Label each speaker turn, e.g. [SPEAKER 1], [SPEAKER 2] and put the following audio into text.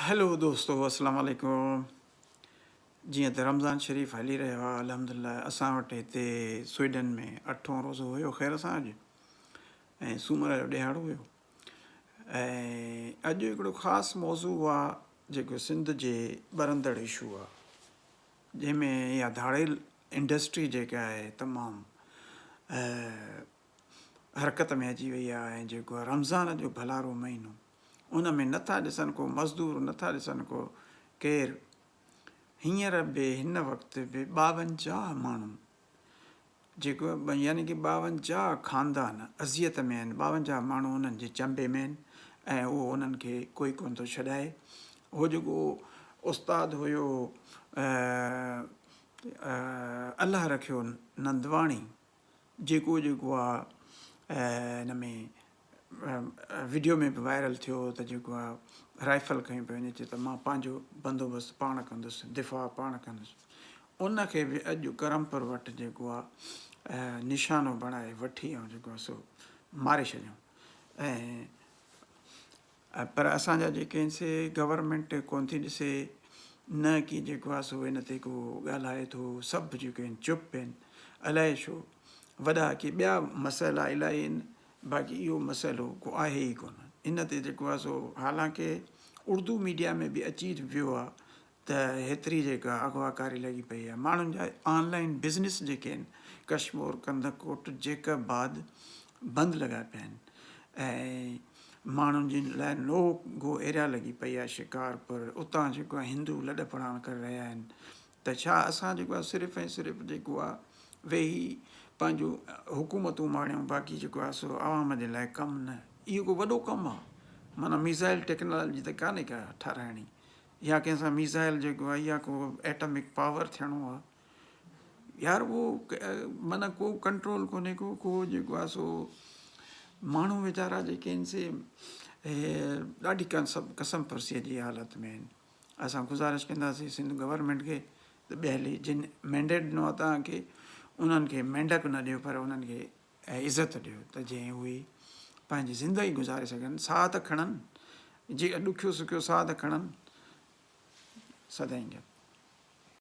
[SPEAKER 1] Hello دوستو اسلام عليڪم جيئن ته رمضان شريف هلي رهيو آهي الحمد لله اسان وٽ هتي سوئيڊن ۾ اٺون روزو هيو خير سان اڄ ۽ سومر جو ڏهاڙو هيو ۽ اڄ هڪڙو خاص موضوع آهي جيڪو سنڌ جي ٻرندڙ اشو آهي جنهن ۾ اها ڌاڙيل انڊسٽري جيڪا آهي تمام حرڪت ۾ اچي وئي آهي ۽ جيڪو رمضان جو ڀلارو مهينو ان ۾ نه ٿا ڏسن ڪو مزدور نه ٿا ڏسن ڪو ڪير هينئر به هن وقت به 52 ماڻهو جيڪو يعني ڪي 52 خاندان اذيت ۾ آهن 52 ماڻهو انهن جي چنبي ۾ آهن ۽ اهو انهن کي ڪوئي ڪونه ٿو ڇڏائي هو جيڪو استاد هيو الله رکيو نندواڻي جيڪو جيڪو آ ان ۾ وڊيو ۾ به وائرل ٿيو هو ته جيڪو آ رائفل کڻي پيو وڃي چي ته مان پنهنجو بندوبست پاڻ ڪندس دفاع پاڻ ڪندس ان کي به اڄ ڪرمپور وٽ جيڪو آ نشانو بڻائي وٺي ۽ جيڪو آ سو ماري ڇڏيو ۽ پر اسان جا جيڪي آهن سي گورنمينٽ ڪونه ٿي ڏسي نه ڪي جيڪو آهي سو ان تي ڪو ڳالهائي ٿو سڀ جيڪي آهن چپ آهن الائي ڇو وڏا ڪي ٻيا مسئلا الائي آهن باقي اهو مسئلو ڪو آهي ئي ڪونه ان تي جيڪو آهي سو حالانڪه اردو ميڊيا ۾ به اچي ويو آهي ته هيتري جيڪا اغواڪاري لڳي پئي آهي ماڻهن جا آن لائين بزنس جيڪي آهن ڪشمور ڪنڌڪوٽ جيڪب آباد بند لڳا پيا آهن ۽ ماڻهن جي لاء نو گو ايريا لڳي پئي آهي شڪارپور اتان جيڪو آهي هندو لڏ پلاڻ ڪري رهيا آهن ته ڇا اسان جيڪو آهي صرف ۽ صرف جيڪو آهي ويهي پنهنجون حڪومتون ماڻيون باقي جيڪو آهي سو عوام جي لاء ڪم نه اهو ڪو وڏو ڪم آهي معنيٰ ميزائل ٽيڪنالاجي ته ڪانهي ڪا ٺاراهڻي يا ڪنهن سان ميزائل جيڪو آهي يا ڪو ايٽمڪ پاور ٿيڻو آهي يار اهو معنيٰ ڪو ڪنٽرول ڪونهي ڪو ڪو جيڪو آهي سو ماڻهو ويچارا جيڪي آهن سي ڏاڍي قسم پرسيء جي حالت ۾ آهن اسان گذارش ڪنداسين سنڌ گورنمينٽ کي ته ٻيهلي جن مينڊيٽ ڏنو آهي توهان کي انهن کي مينڊڪ نه ڏيو پر انهن کي ۽ عزت ڏيو ته جئين اهي پنهنجي زندگي گذاري سگهن، ساهه ته کڻن، جي ڏکيو سکيو ساهه ته کڻن. سدائين گڏ.